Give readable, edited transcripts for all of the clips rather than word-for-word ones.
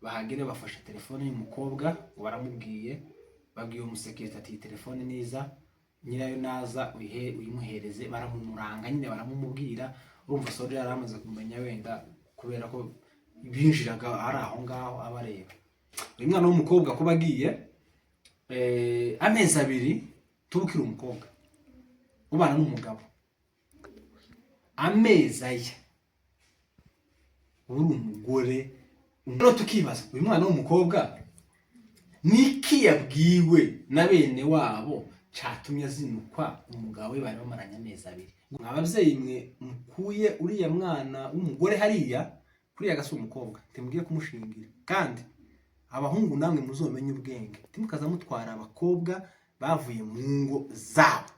Bahagere bafashe telefone y'umukobwa ngo baramubwiye, babwiye umusekirite ati: "Iyi telefone niza, nyirayo naza uyihe, uyimuhereze." Baramumuranga nyine, baramumubwira. Urumva soja yari amaze kumenya, wenda kubera ko binjiraga ari aho ngaho abareba. Uyu mwana w'umukobwa kuba agiye amezi 2, tuba ukiri umukobwa ubana n'umugabo amezi aya, uba uri umugore. Rero tukibaza, uyu mwana w'umukobwa niki yabwiwe na bene wabo cyatumye azinukwa umugabo we bari bamaranye amezi 2? Mwa babyeyi mwe mukuye uriya mwana w'umugore hariya, kuriya gasi umukobwa ntimugiye kumushingira. Kandi abahungu namwe muzomenye ubwenge, ntimukaza mutwara abakobwa bavuye mu ngo zabo.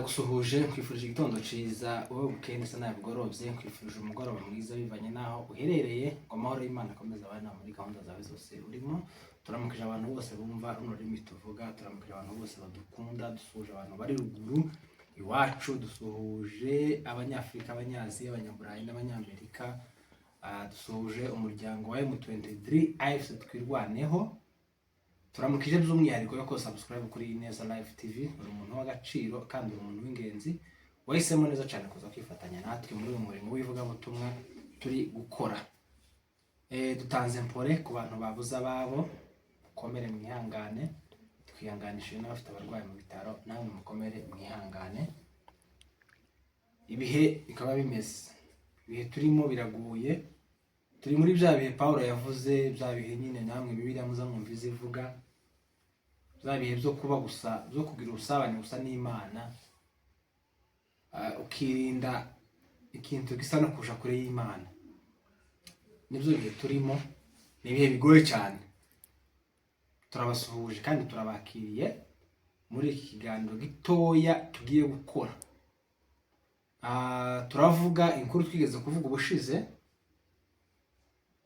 Gusuhuje, nkwifurije igitondo cyiza wowe, bukeye ndetse nawe bugorobye, nkwifurije umugoroba mwiza bivanye n'aho uherereye, ngo amahoro y'Imana akomeze abane nawe muri gahunda zawe zose urimo. Turamukije abantu bose bumva runo rurimi tuvuga, turamukije abantu bose badukunda, dusuhuje abantu bari ruguru iwacu, dusuhuje Abanyafurika, Abanyaziya, Abanyaburayi n'Abanyamerika. Dusuhuje umuryango wa M23 AFC Twirwaneho. Turamukije by'umwihariko yo ko subscribe kuri Ineza Live TV. Uri umuntu w'agaciro kandi uri umuntu w'ingenzi, wahisemo neza cyane kuza kwifatanya natwe muri uyu murimo w'ivugabutumwa turi gukora. Dutanze mpore ku bantu babuze ababo, mukomere mwihangane. Twihanganishije n'abafite abarwayi mu bitaro, namwe mukomere mwihangane. Ibihe bikaba bimeze, ibihe turimo biragoye. Turi muri bya bihe Paul yavuze, bya bihe nyine namwe Bibiliya muza mwumva izivuga, bya bihe byo kuba gusa, byo kugira ubusabane gusa n'Imana, ukirinda ikintu gisa no kuja kure y'Imana. Nibyo bihe turimo, ni ibihe bigoye cyane. Turabasuhuje kandi turabakiriye muri iki kiganiro gitoya tugiye gukora. Turavuga inkuru twigeze kuvuga ubushize,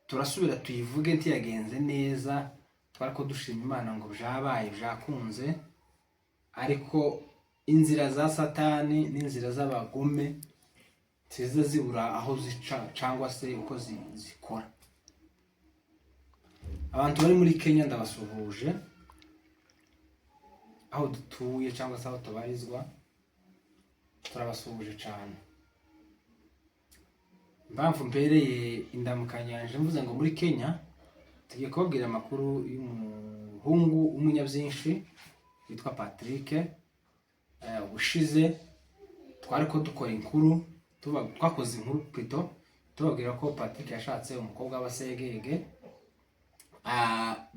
turasubira tuyivuge. Ntiyagenze neza, twari ko dushima Imana ngo byabaye, byakunze, ariko inzira za Satani n'inzira z'abagome ntiziza zibura aho zica cyangwa se uko zikora. Abantu bari muri Kenya ndabasuhuje, aho dutuye cyangwa se aho tubarizwa, turabasuhuje cyane. Impamvu mpereye indamukanyanje mvuze ngo muri Kenya, tugiye kubabwira amakuru y'umuhungu w'umunyabyinshi witwa Patrick. Ubushize twari ko dukora inkuru, twakoze inkuru plutôt, tubabwira ko Patrick yashatse umukobwa w'abasegege.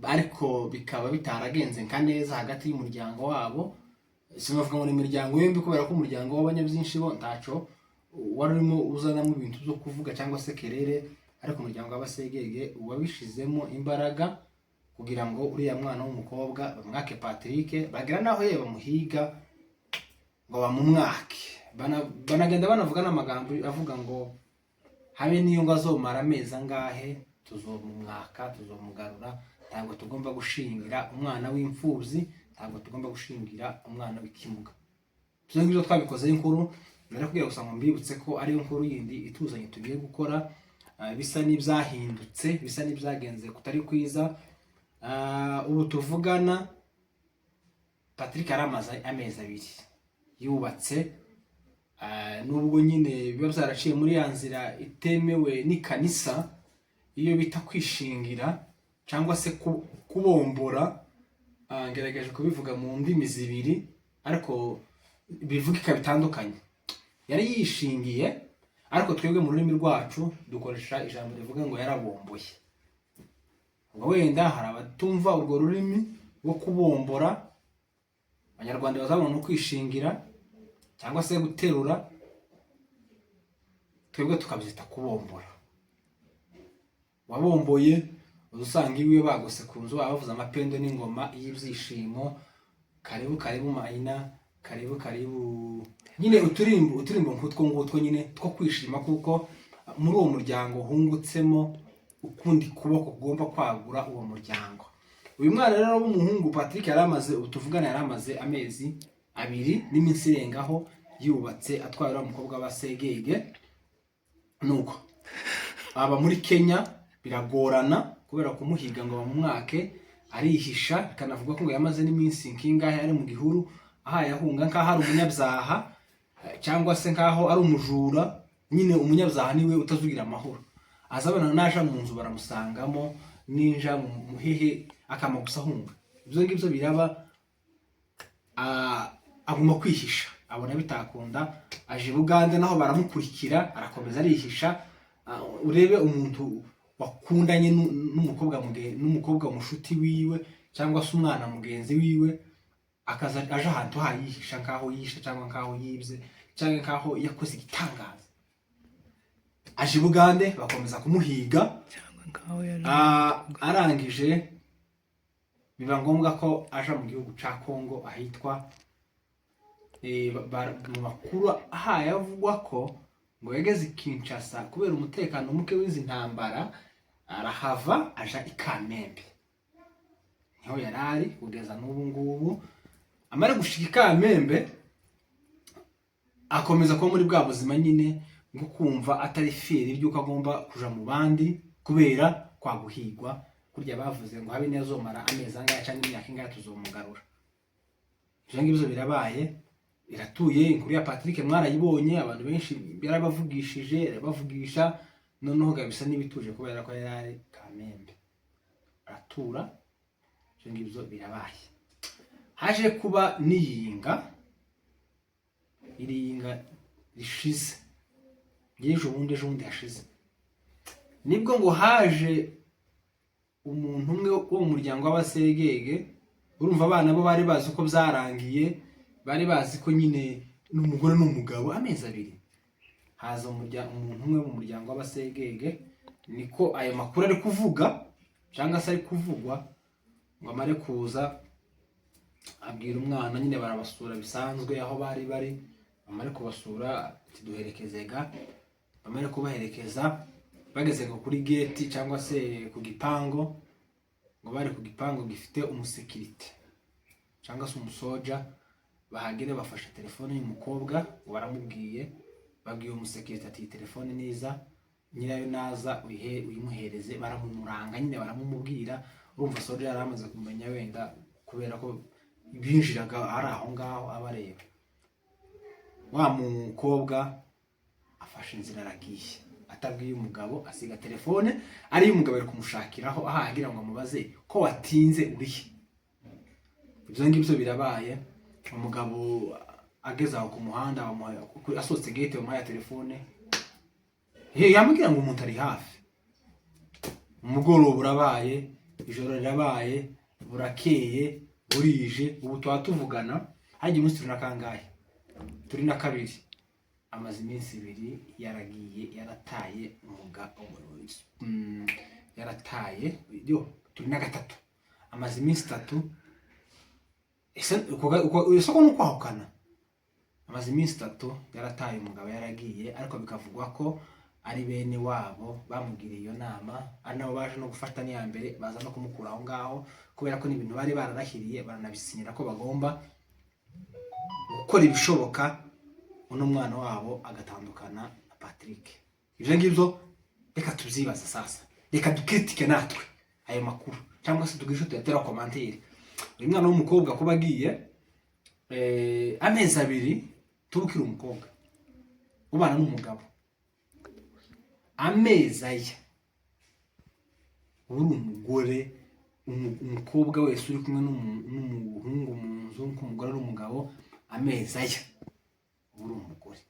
Ariko bikaba bitaragenze nka neza hagati y'umuryango wabo. Sinavuga ngo ni imiryango yombi, kubera ko umuryango w'abanyabyinshi bo ntaco wari urimo uzanamo ibintu byo kuvuga cyangwa se kerere, ariko umuryango w'abasegege wabishizemo imbaraga kugira ngo uriya mwana w'umukobwa bamwake Patrick, bagera naho ye bamuhiga ngo bamumwake. Banagenda banavuga n'amagambo avuga ngo habe niyo ngo azomara amezi angahe, tuzomumwaka, tuzomugarura. Ntabwo tugomba gushingira umwana w'imfubyi, ntabwo tugomba gushingira umwana w'ikimuga. Ibyo ngibyo twabikozeho inkuru. Narakubwira gusa ngo mbibutse ko ariyo nkuru yindi ituzanye tugiye gukora. Bisa n'ibyahindutse, bisa n'ibyagenze kutari kwiza. Ubu tuvugana Patrick yari amaze amezi 2 yubatse. Nubwo nyine biba byaraciye muri ya nzira itemewe n'ikanisa, iyo bita kwishingira cyangwa se kubombora. Ngerageje kubivuga mu ndimi zibiri ariko bivugika bitandukanye. Yari yishingiye, ariko twebwe mu rurimi rwacu dukoresha ijambo rivuga ngo yarabomboye. Ubwo wenda hari abatumva urwo rurimi rwo kubombora, Abanyarwanda bazabona ukwishingira cyangwa se guterura, twebwe tukabyita kubombora. Wabomboye uza usanga iwe bagose ku nzu, baba bavuze amapendo n'ingoma y'ibyishimo: "Karibu karibu mayina, karibu karibu." Nyine uturimbo uturimbo nk'utwo ngutwo nyine two kwishima, kuko muri uwo muryango hungutsemo ukundi kuboko kugomba kwagura uwo muryango. Uyu mwana rero w'umuhungu Patrick yari amaze, ubu tuvugana yari amaze amezi 2 n'iminsi irengaho yubatse, atwaye uriya mukobwa wa Segege. Nuko aba muri Kenya biragorana kubera kumuhiga ngo bamumwake, arihisha. Bikanavuga ko ngo yamaze n'iminsi nk'ingahe ari mu gihuru, ahaye ahunga nk'aho ari umunyabyaha, cyangwa se nk'aho ari umujura. Nyine umunyabyaha niwe utazugira amahoro. Azabona naja mu nzu baramusangamo, ninja mu muhehe akama gusa ahunga. Ibyo ngibyo biraba, aguma kwihisha, abona bitakunda, aje i Bugande naho baramukurikira, arakomeza arihisha. Urebe umuntu wakundanye n'umukobwa n'umukobwa mushuti wiwe cyangwa se umwana mugenzi wiwe, akaza aje ahantu hayihisha nkaho yishe cyangwa nkaho yibye cyangwa nkaho yakoze igitangaza. Aje i Bugande bakomeza kumuhiga. Cyangwa nkaho yari Arangije biba ngombwa ko aja mu gihugu ca Kongo ahitwa mu makuru ahaye avugwa ko ngo yageze i Kinshasa kubera umutekano muke w'izi ntambara, arahava aja i Kamembe, niho yari ari kugeza n'ubu ngubu. Amara gushika i Kamembe akomeza kuba muri bwa buzima nyine bwo kumva atari fier ry'uko agomba kuja mu bandi kubera kwa guhigwa. Kurya bavuze ngo habe azomara amezi angahe cyangwa imyaka ingahe tuzomugarura. Ibyo ngibyo birabaye, iratuye. Inkuru ya Patrick mwarayibonye, abantu benshi yarabavugishije, irabavugisha. Noneho bisa n'ibituje kubera ko yari ari Kamembe aratura. Ibyo ngibyo birabaye, haje kuba n'iyinga, iriyinga rishize ry'ejo bundi, ejo bundi hashize, nibwo ngo haje umuntu umwe wo mu muryango w'Abasegege. Urumva abana bo bari bazi uko byarangiye, bari bazi ko nyine ni umugore n'umugabo. Amezi 2 haza umuntu umwe wo mu muryango w'Abasegege, niko ayo makuru ari kuvuga cyangwa se ari kuvugwa. Ngo amare kuza abwira umwana nyine, barabasura bisanzwe aho bari bari. Bamare kubasura ati: "Duherekeze ga." Bamare kubaherekeza, bageze ngo kuri geti cyangwa se ku gipango, ngo bari ku gipangu gifite umusekirite cyangwa se umusoja, bahagere bafashe telefone y'umukobwa. Ngo baramubwiye, babwiye umusekirite ati: "Iyi telefone niza nyirayo naza uyihe, uyimuhereze." Baramumuranga nyine, baramumubwira. Urumva soja yari amaze kumenya wenda kubera ko binjiraga ari aho ngaho abareba. Wa mukobwa afashe inzira aragiye atabwiye umugabo, asiga telefone ariyo. Umugabo ari kumushakiraho aho agira ngo amubaze ko watinze urihe. Ibyo ngibyo birabaye, umugabo ageze aho ku muhanda asohotse gate bamuhaye telefone. Yamubwira ngo umuntu ari hafi. Umugoroba urabaye, ijoro rirabaye, burakeye, burije. Ubu tuba tuvugana hagiye umunsi turi na kangahe? Turi na kabiri. Amaze iminsi 2 yaragiye, yarataye yarataye. Yo turi na gatatu, amaze iminsi 3. Ese isoko ni ukwahukana? Amaze iminsi 3 yarataye umugabo, yaragiye. Ariko bikavugwa ko ari bene wabo bamugiriye iyo nama, ari nabo baje no gufata n'iya mbere, baza no kumukura aho ngaho, kubera ko n'ibintu bari bararahiriye baranabisinyira ko bagomba gukora ibishoboka uno mwana wabo agatandukana na Patrick. Ibyo ngibyo reka tubyibaze sasa, reka dukritike natwe ayo makuru cyangwa se tugishe tuyatera commentaire. Uyu mwana w'umukobwa kuba agiye amezi 2, tubukire umukobwa ubana n'umugabo amezi aya, uba uri umugore. Umukobwa wese uri kumwe n'umuhungu mu nzu nk'umugore n'umugabo amezi aya, uba uri umugore.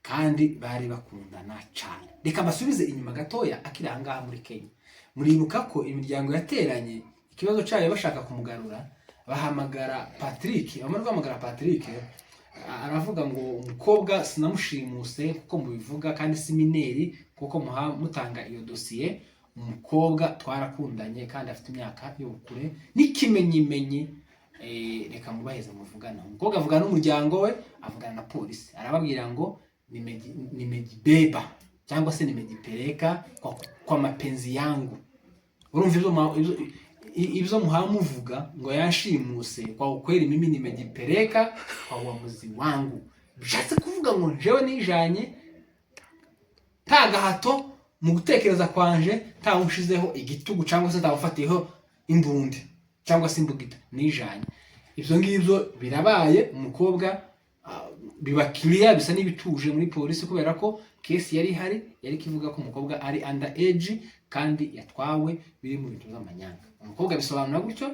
Kandi bari bakundana cyane. Reka mbasubize inyuma gatoya. Akiri aha ngaha muri Kenya, muribuka ko imiryango yateranye ikibazo cyayo bashaka kumugarura, bahamagara Patrick. Bamara guhamagara Patrick, aravuga ngo: "Umukobwa sinamushimuse kuko mubivuga, kandi si mineur kuko mutanga iyo dosiye. Umukobwa twarakundanye kandi afite imyaka y'ubukure n'ikimenyimenyi. Reka mubaheze muvugana." Umukobwa avugana n'umuryango we, avugana na polisi, arababwira ngo: "Nimejibeba cyangwa se nimejipeleka kwa mapenzi yangu." Urumva ibyo muhaba muvuga ngo yanshimuse, kwa ukweli mimi nimejipeleka kwa uamuzi wangu, bishatse kuvuga. Kuvuga ngo njyewe nijanye nta gahato mu gutekereza kwanje, ntawushizeho igitugu cyangwa se ntawufatiyeho imbundi cyangwa se imbugita, nijanye. Ibyo ngibyo birabaye, umukobwa biba clear, bisa n'ibituje muri polisi, kubera ko case yari ihari yari kivuga ko umukobwa ari under age kandi yatwawe biri mu bintu by'amanyanga. Umukobwa bisobanura gutyo,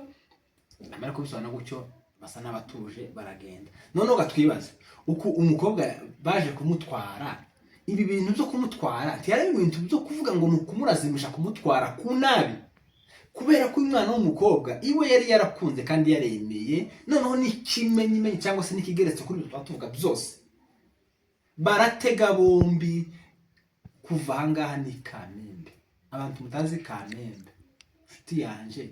amara kubisobanura gutyo basa n'abatuje, baragenda. Noneho gatwibaze uko umukobwa baje kumutwara. Ibi bintu byo kumutwara ntiyari ibintu byo kuvuga ngo ni ukumurazimisha, kumutwara ku nabi, kubera ko uyu mwana w'umukobwa iwe yari yarakunze kandi yaremeye. Noneho n'ikimenyimenyi cyangwa se n'ikigeretse kuri ibyo tuba tuvuga byose, baratega bombi kuva ahangaha ni Kamembe. Abantu mutazi Kamembe, inshuti yanje,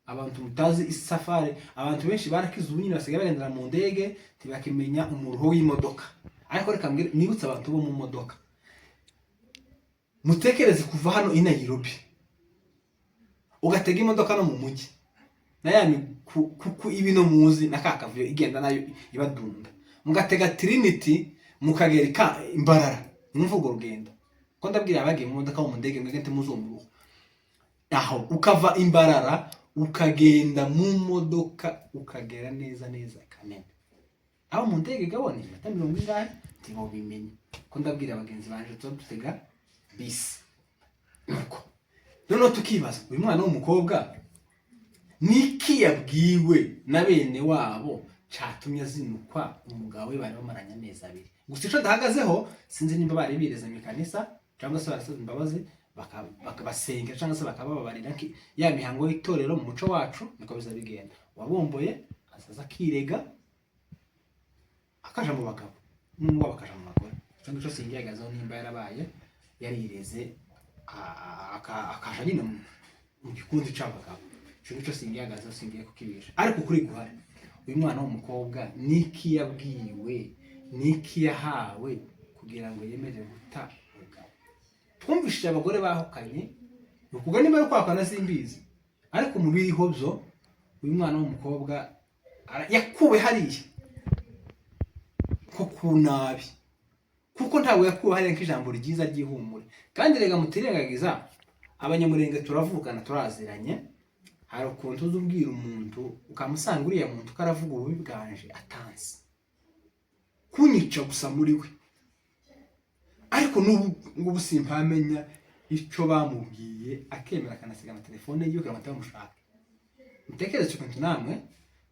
abantu mutazi isafari, abantu benshi barakize ubu nyine basigaye bagendera mu ndege, ntibakimenya umuruho w'imodoka. Ariko reka mbwire, nibutse abantu bo mu modoka, mutekereze kuva hano i Nairobi ugatega imodoka no mu mujyi na ya kuku ibino muzi na ka kavuyo igenda nayo ibadunda, mugatega Trinity mukagera Imbarara. Mwumva urwo rugendo ko ndabwira abagiye mu modoka, mu ndege, mwege ntimuzumva aho ukava Imbarara ukagenda mu modoka ukagera neza neza Kamembe. Aho mu ndege gabone iminota mirongo ingahe ntibobimenye. Ko ndabwira bagenzi banje tuba dutega bisi. Nuko noneho tukibaza, uyu mwana w'umukobwa niki yabwiwe na bene wabo cyatumye azinukwa umugabo we bari bamaranye amezi 2 gusa? Ico ndahagazeho, sinzi nimba bari bireze mu ikanisa cyangwa se barasabye imbabazi, bakabasengera cyangwa se bakabababarira ya mihango y'itorero. Mu muco wacu niko biza bigenda: wabomboye azaza akirega, akaja mu bagabo n'uwo bakaja mu bagore. Icyo ngicyo singihagazeho nimba yarabaye yarireze akaja nyine mu gikundi c'abagabo. Icyo ngicyo singihagazeho, singiye kukibisha, ariko ukuri guhari, uyu mwana w'umukobwa niki yabwiwe, niki yahawe kugira ngo yemere guta umugabo? Twumvishije abagore bahukanye, ni ukuvuga niba ari kwahukana simbizi, ariko mu biriho byo uyu mwana w'umukobwa yakuwe hariya ko ku nabi, kuko ntabwo yakuwe hariya nk'ijambo ryiza ry'ihumure. Kandi rega mutirengagiza, Abanyamurenge turavukana, turaziranye. Hari ukuntu uza ubwira umuntu ukamusanga uriya muntu ko aravuga ububi bwanje atanze kunyica gusa muri we, ariko n'ubu ngubu simpamenya icyo bamubwiye akemera akanasiga na telefone yiwe kugira ngo batamushaka. Mutekereze icyo kintu namwe,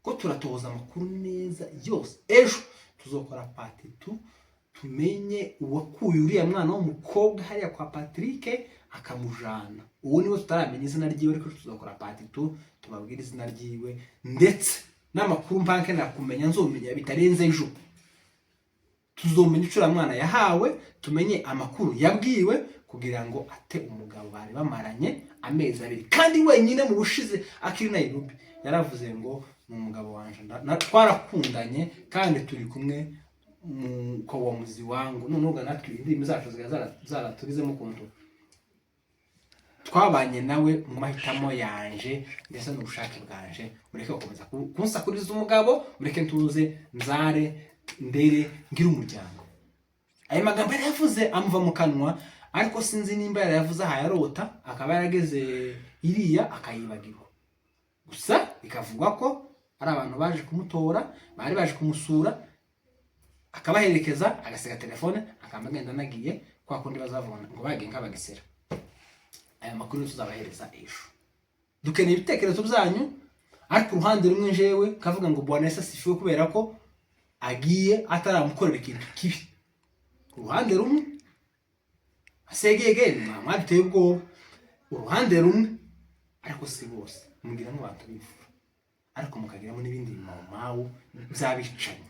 ko turatohoza amakuru neza yose. Ejo tuzokora part 2, tumenye uwakuye uriya mwana w'umukobwa hariya kwa Patrick akamujana. Uwo niwe tutaramenya izina ryiwe, ariko tuzakora part 2 tubabwire izina ryiwe ndetse n'amakuru mpankenera kumenya. Nzomenya bitarenze ejo, tuzomenya icyo uriya mwana yahawe, tumenye amakuru yabwiwe kugira ngo ate umugabo bari bamaranye amezi 2. Kandi wenyine mu bushize akiri Nairobi yaravuze ngo ni umugabo wanje, twarakundanye kandi turi kumwe mu kwa muzi wangu. Noneho ubwo natwe indimi zacu zikaba zaratugizemo ukuntu twabanye nawe mu mahitamo yanje ndetse n'ubushake bwanje. Ureke gukomeza kunsakuriza umugabo, ureke ntuze nzare ndere ngire umuryango. Ayo magambo yarayavuze amuva mu kanwa, ariko sinzi nimba yarayavuze aha yarota akaba yarageze iriya akayibagirwa. Gusa bikavugwa ko ari abantu baje kumutora, bari baje kumusura, akabaherekeza, agasiga telefone, akaba agenda anagiye kwa kundi bazavuna ngo bagiye nk'abagesera. Aya makuru tuzabahereza ejo. Dukeneye ibitekerezo byanyu. Ariko uruhande rumwe njewe kavuga ngo Bwana Yesu asifiwe, kubera ko agiye ataramukorera ikintu kibi. Uruhande rumwe asegege mwaduteye ubwoba, uruhande rumwe, ariko si bose. Mugiramo abantu b'imfura, ariko mukagiramo n'ibindi bimawumawu by'abicanyi.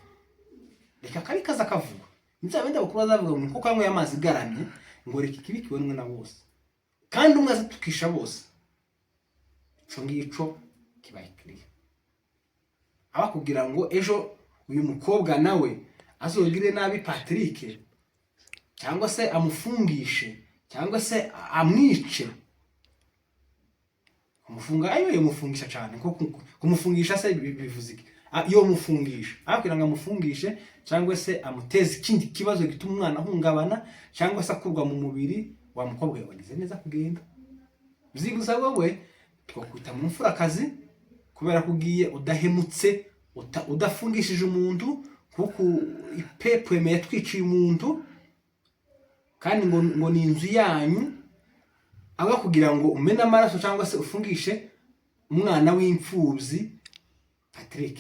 Reka kabi kaza kavuga bya bindi abakuru bazavuga ngo kuko yanyweye amazi igaramye, ngo reka ikibi kibonwe na bose, kandi umwe azatukisha bose. Ico ngico kibaye clear. Abakubwira ngo ejo uyu mukobwa nawe azogire nabi Patrick, cyangwa se amufungishe, cyangwa se amwice, kumufunga ayo yamufungisha cyane, ko kumufungisha se bivuze iki? Yomufungisha aho kugira ngo amufungishe cyangwa se amuteze ikindi kibazo gituma umwana ahungabana cyangwa se akurwa mu mubiri. Wa mukobwa we, wagize neza kugenda. Byibuze wowe twakwita mu mfurakazi kubera ko ugiye udahemutse, udafungishije umuntu, kuko ipepweme yatwiciye umuntu kandi ngo ni inzu yanyu. Aho kugira ngo umene amaraso cyangwa se ufungishe umwana w'imfubyi Patrick,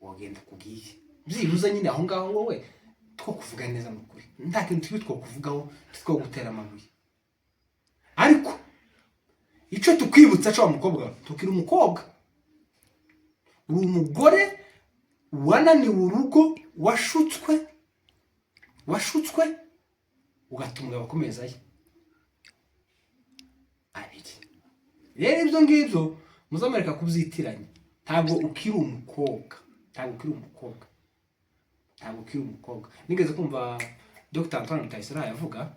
wagenda kugiye byibuze nyine aho ngaho wowe two kuvuga neza. Mu kuri nta kintu kibi twakuvugaho, two gutera amabuye. Ariko icyo tukwibutsa cyo, wa mukobwa we, tukiri umukobwa, uri umugore wananiwe urugo, washutswe ugatunga abakomeza ye abiri. Rero ibyo ngibyo muzamureka kubyitiranya. Ntabwo ukiri umukobwa, ntabwo ukiri umukobwa, ntabwo ukiri umukobwa. Nigeze kumva Dr Antoine Rutayisire yavuga,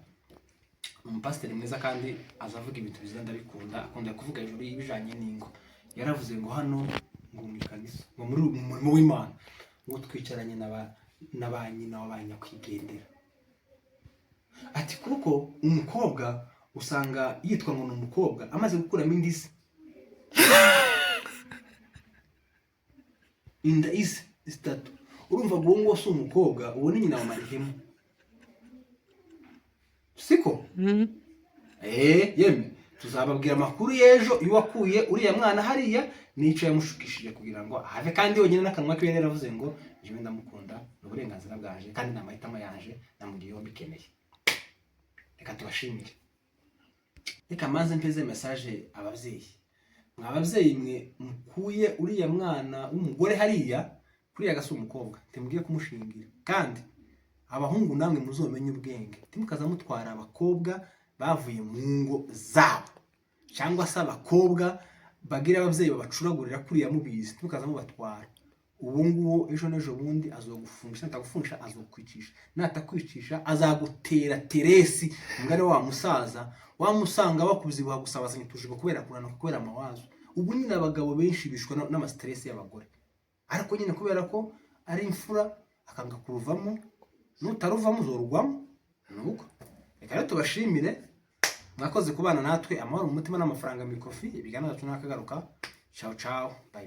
ni umupasiteri mwiza kandi aza avuga ibintu byiza, ndabikunda. Akunda kuvuga hejuru y'ibijanye n'ingo. Yaravuze ngo hano ngo mu ikanisa, ngo muri mu murimo w'Imana, ngo twicaranye na ba nyina wa ba nyakwigendera. Ati kuko umukobwa usanga yitwa ngo ni umukobwa amaze gukuramo inda ize, inda ize zitatu. Urumva ngo uwo nguwo si umukobwa, uwo ni nyina wa marihemu, siko? Yemwe, tuzababwira amakuru y'ejo. Iyo wakuye uriya mwana hariya nico yamushukishije kugira ngo ahave, kandi wenyine n'akanwa kiwe yaravuze ngo jewe ndamukunda, ni uburenganzira bwanje kandi ni amahitamo yanje, namugiyeho mbikeneye. Reka tubashimire. Reka maze mpeze message ababyeyi. Mwa babyeyi mwe mukuye uriya mwana w'umugore hariya, kuriya gasa umukobwa ntimugiye kumushingira. Kandi abahungu namwe muzomenye ubwenge, ntimukaza mutwara abakobwa bavuye mu ngo zabo cyangwa se abakobwa bagira ababyeyi babacuragurira kuriya mubizi, ntimukaza mubatwara. Ubu nguwo ejo n'ejo bundi azogufungisha, natagufungisha azokwicisha, natakwicisha azagutera teresi. Umugani wa musaza wamusanga bakubyibuha gusa, bazanye utujigo kubera kunanuka, kubera amawazo. Ubu nyine abagabo benshi bishwa n'amastress y'abagore, ariko nyine kubera ko ari imfura akanga kuruvamo, nutaruvamo uzorugwamo. Nuko reka rero tubashimire, mwakoze kubana natwe. Amahoro mu mutima n'amafaranga mu ikofi. Ibiganiro byacu nakagaruka. Ciao ciao, bye.